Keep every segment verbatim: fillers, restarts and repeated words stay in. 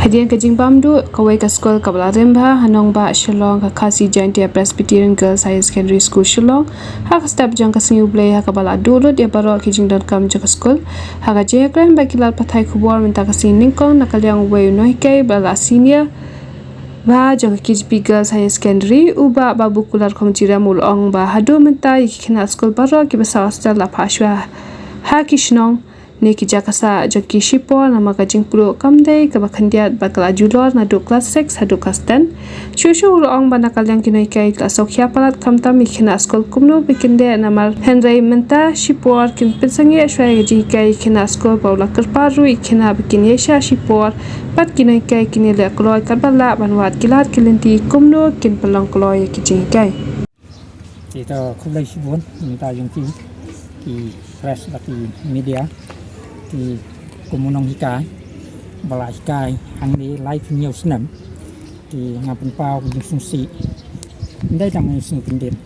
Hadien ka jingbam duh, kawei ka skul kaba la rim bha ha nongbah Shillong, ka Khasi Jaintia Presbyterian Girls Higher Secondary School Shillong, ha ka step jong ka Sngi U Blei, ha kaba la duh lut ïa baroh ki jingdonkam jong ka skul. Ha ka jingïakren bad ki lad pathai khubor mynta ka sngi nyngkong na ka liang uwei u nonghikai ba la senior bha jong ka K J P Girls Higher Secondary, u Bah Babu Kular Khongjiram, u la ong ba haduh mynta ïa ki khynnah skul baroh kiba sah hostel la phah shuwa ha ki shnong ne ki jaka sah jong ki shipor, namar ka jingpluh kam dei kaba khyndiat bad ka la julor naduh klas six haduh klas ten. Shuh shuh u la ong ba na ka liang ki nonghikai ki la sngewkhia palat khamtam ïa ki khynnah skul kumno ba kin leh namar, hynrei mynta shipor kin pynsangeh shuwa ïa ka jinghikai ïa ki khynnah skul, bad u la kyrpad ruh ïa ki khynnah ba kin ïaishah shipor bad ki nonghikai, kin ïaleh kloi katba lah ban wad ki lad ki lynti kumno kin pynlong kloi ïa ki jinghikai. Te to khublei shibun mynta jong phi ki press bad ki media. Te kum u nonghikai ba la hikai hangne laiphew hynñiew snem, te nga pynpaw ka jingsngewsih. Ym dei tang ka jingsngewkyndit,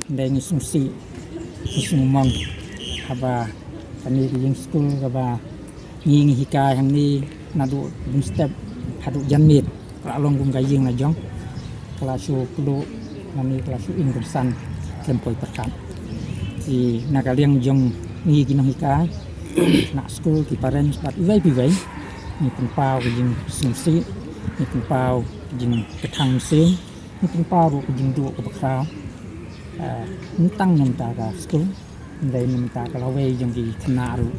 ym dei ka jingsngewsih, ka jingsngewmong haba kane ka ïing skul kaba ngi ngi hikai hangne naduh bun step haduh janmiet, ka la long kum ka ïing la jong, ka la shu kluh lane ka la shu ing kynsan khlem poi pyrkhat. Te na ka liang jong ngi ki nonghikai, khynnah skul, ki parents bad iwei pa iwei, ngi pynpaw ka jingsngewsih, ngi pynpaw ka jingkthang mynsiem, ngi pynpaw ruh ka jingduh kaba khraw. Ah, ym tang na bynta ka skul, hynrei na bynta ka lawei jong ki khynnah ruh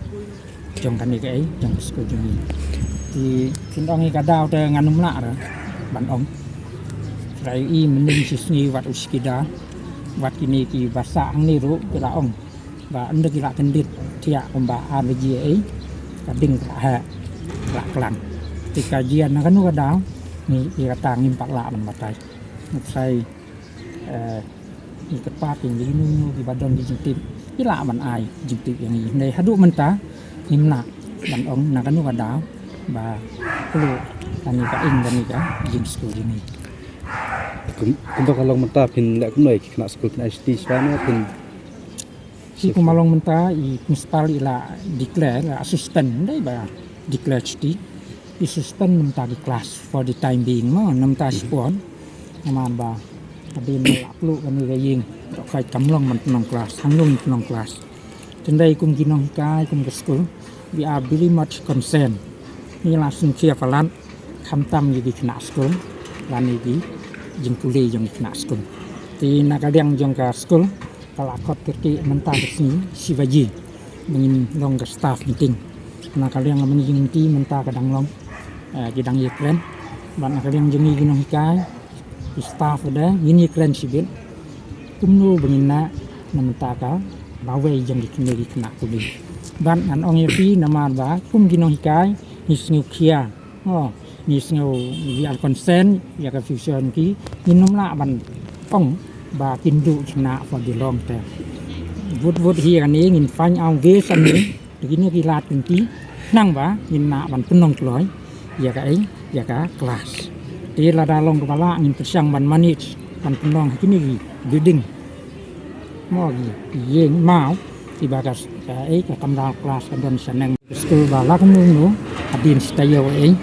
jong kane kaei, jong ka skul jong ngi. Te phin ong ïa ka daw te ngan ym lah ruh ban ong. Trai i mynnin shi sngi wat u shi ki daw, wat kine kiba sah hangne ruh ki la ong ba ynda ki la kyndit thiah kumba ar baje ei, ka ding ka la heh, ka la klang. Te ka jia na kano ka daw, ngi ïa kata ngim pat lah ban batai. Ngi trai, eh, ngi kyrpad ïa kino kino kiba don ki jingtip, ki lah ban ai jingtip ïa ngi. Hynrei haduh mynta ngim lah ban ong na kano ka daw ba kloi kane ka ing kane ka jingskul jong ngi. Kum, kumba ka long mynta phin leh kumno ïa ki khynnah skul, phin ai shuti shuwa ne phin Te kumba long mynta i principal i la declare, la suspend, ym dei ba declare shuti. I suspend na bynta ki klas for the time being mo, na bynta shipor. Namar ba hadien ba la pluh kane ka ïing, dohkha kam long ban pynlong klas, hangno ngin pynlong klas. Te ym dei kum ki nonghikai, kum ka skul, we are very much concerned. Ngi la sngewkhia palat khamtam ïa ki khynnah skul lane ki jingpule jong ki khynnah skul. Te na ka liang jong ka skul, ka la khot kyrkieh mynta ka sngi shi baje ba ngin long ka staff meeting. Na ka liang ka managing committee mynta ka dang long, eh, ki dang ïakren. Bad na ka liang jong ngi ki nonghikai, ki staff, da ngin ïakren shibit kumno ba ngin nang na bynta ka lawei jong ki khynnah, ki khynnah pule. Bad ngan ong ïa phi namar ba kum ki nonghikai ngi sngewkhia, oh, ngi sngew, we are concerned ïa ka future jong ki. Ngin ym lah ban ong ba kin duh khynnah for the long term. Vut vut hi kane ngin find out ways and means, da kino ki lad ki lynti, khnang ba ngin lah ban pynlong kloi ïa kaei, ïa ka klas. Te lada long kaba lah ngin pyrshang ban manage ban pynlong ha kine ki building, mo, ki ïing maw, kiba ka, kaei, ka kamra klas ka don shaneng. Skul ba la kumno kumno, hadien shi taïew ei,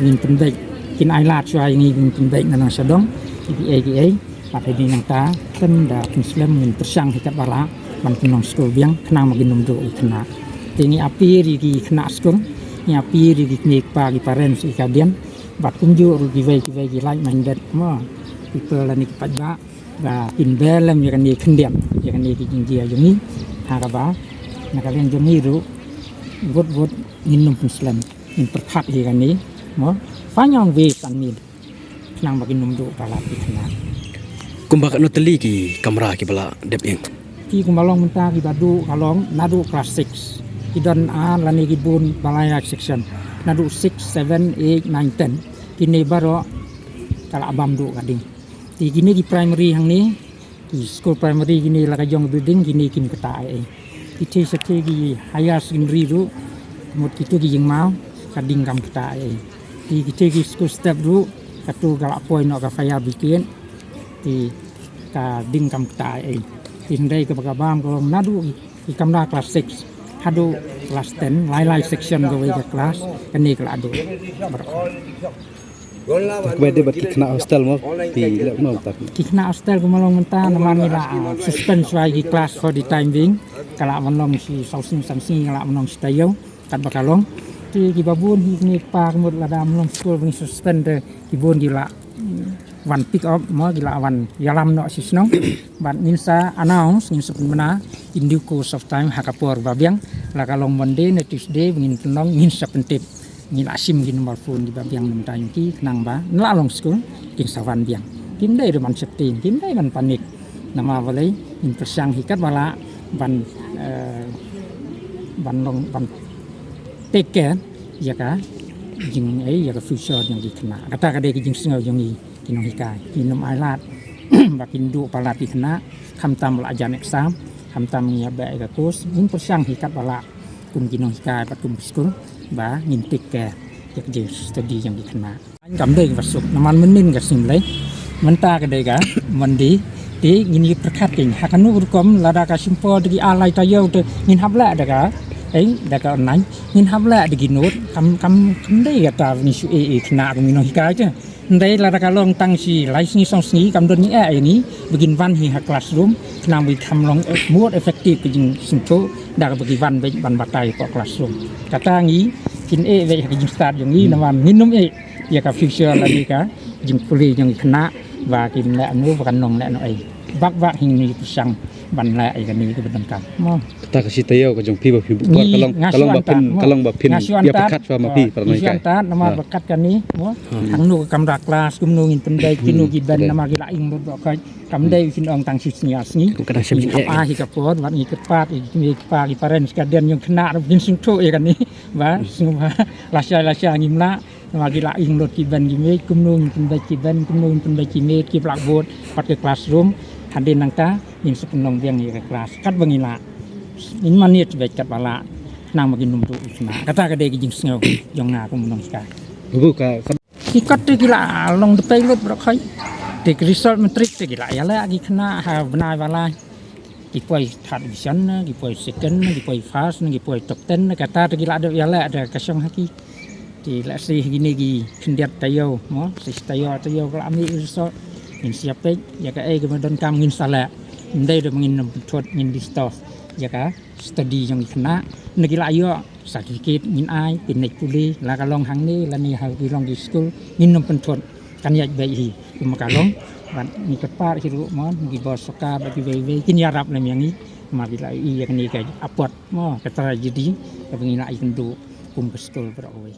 ngin pynbeit, kin ai lad shuwa ïa ngi, ngin pynbeit na nang sha dong kiei kiei. Bad hadien nangta khlem da pynslem, ngin pyrshang hi katba lah ban pynlong skul biang khnang ba kin ym duh ki khynnah. Te ngi appeal ïa ki khynnah skul, ngi appeal ïa ki kmie ki kpa, ki parents, ki guardian, bad kumjuh ruh kiwei kiwei ki like minded, mo, people lane ki paidbah, ba kin beh lem ïa kane khyndiat, ïa kane ka jingjia jong ngi. Ha kaba na ka liang jong ngi ruh, vut vut ngin ym pynslem, ngin pyrkhat hi kane, mo, find out ways and means, khnang ba kin ym duh palat ki khynnah. Kumba katno tylli ki kamra kiba la dep ïing? Te kumba long mynta kiba duh ka long naduh klas six, ki don ar lane ki bun ba la ïaid section, naduh six, seven, eight, nine, ten, kine baroh ka la bam duh ka ding. Te kine ki primary hangne, ki school primary kine la ka jong building, kine kim ktah ei ei. Ki thei sa thei ki higher secondary ruh, mut kito ki jingmaw, ka ding kam ktah ei ei. Te ki thei ki school step ruh, kato ka la poi noh ka fire brigade, te ka ding kam ktah ei ei. Te hynrei kaba ka bam ka long naduh ki, ki kamra klas six Haduh class ten, lai lai section kawei ka class, kane ka la duh. Kaba dei bad ki khynnah hostel mo, ki leh mo tak. Ki khynnah hostel kumno long mynta, namar ngi la, ah, suspend shuwa ki class for the time being. Ka la wan long shi saw sngi san sngi, ka la wan long shi taïew. Katba ka long. Te kiba bun hi kine ki pa ka mut lada ym long skul ba ngi suspend te ki bun ki la, mm, wan pick up mo, ki la wan ïalam noh sha shnong. Bad ngin sa announce, ngin sa pynbna in due course of time ha ka por ba biang, la ka long Monday ne Tuesday ba ngin pynlong, ngin sa pyntip. Ngin la shim ki number phone kiba biang na bynta jong ki khnang ba ynda la long skul kin sa wan biang. Kim dei ruh ban sheptieng, kim dei ban panic. Namar balei, ngin pyrshang hi katba lah ban, eh, ban long, ban take care ïa ka jingeh, ïa ka future jong ki khynnah. Kata ka dei ka jingsngew jong ngi ki nonghikai. Ngin ym ailad ba kin duh palat ki khynnah, khamtam ba la jan exam, khamtam ngi ïa beh ïa ka course, ngin pyrshang hi katba lah kum ki nonghikai bad kum ki skul ba ngin take care ïa ka jingstudy jong ki khynnah. Kam dei kaba suk, namar mynnin ka sngi Blei, mynta ka dei ka Monday, te ngin ïa pyrkhat kein ha kano ka rukom, lada ka shim por da ki ar lai taïew te ngin hap leh da ka, eh, da ka online, ngin hap leh da ki note, kam, kam, kam dei kata ba ngi shu ïeh ïa ki khynnah kum ki nonghikai te. Hynrei lada ka long tang shi lai sngi song sngi, kam don ñiuh eh ïa ngi ba kin wan hi ha classroom, khnang ba ki kham long, eh, more effective ka jingsngewthuh da kaba ki wan beit ban batai hapoh classroom. Kata ngi kin ïeh beit ha ka jingstad jong ngi, namar ngin ym ïeh ïa ka future lane ka jingpule jong ki khynnah ba kin leh ano, ba kan long leh ano ei. Bak bak hi ngi pyrshang ban leh ïa kane kaba donkam. Mo. Kata ka shi taïew ka jong phi ba phi buh por, ka long, ka long ba phin, ka long ba phin ïa pyrkhat shuwa ma phi para nonghikai. Ngi shu antad namar ba kat kane mo. Hangno ka kamra klas, kumno ngin pynbeit, kino ki bench, namar ki la ing lut ba ka kam dei phin ong tang shi sngi ar sngi. Ngi hap ai hi ka por bad ngi kyrpad ïa ki kmie ki kpa, ki parents, ki guardian jong khynnah ruh ba kin sngewthuh ïa kane. Ba sngewbha lashai lashai ngim lah. Namar ki la ing lut ki bench ki miej, kumno ngin pynbeit ki bench, kumno ngin pynbeit ki miej, ki blackboard, pat ki classroom. Hadien nangta ngin sa pynlong biang ïa ka klas katba ngi lah. Ngin manage beit katba lah, khnang ba kin ym duh ki khynnah. Kata ka dei ka jingsngew jong nga kum u nonghikai. Babu, ka, ka Ki kot te ki la long dpei lut baroh khoit. Te ki result matric te ki la ïaleh ki khynnah ha bnai ba lai. Ki poi third division ne, ki poi second ne, ki poi first ne, ki poi top ten ne, kata te ki la dep ïaleh da ka shong ha ki. Te lehse ha kine ki khyndiat taïew mo, shi taïew, taïew ka la mih result. Ngin sa ïa peit ïa kaei kaba donkam ngin sa leh. Ym dei da ba ngin ym pynthut, ngin disturb ïa ka study jong ki khynnah. Ne ki la ïoh certificate ngin ai, kin leit pule, la ka long hangne lane ha ki long ki skul, ngin ym pynthut. Kan ïaid beit hi kumba ka long. Bad ngi kyrpad hi ruh mo, ki bor sorkar bad kiwei kiwei kin ïarap lem ïa ngi. Namar ki la ïohi ïa kane ka apot mo, ka tragedy kaba ngi la ïakynduh kum ka skul baroh kawei.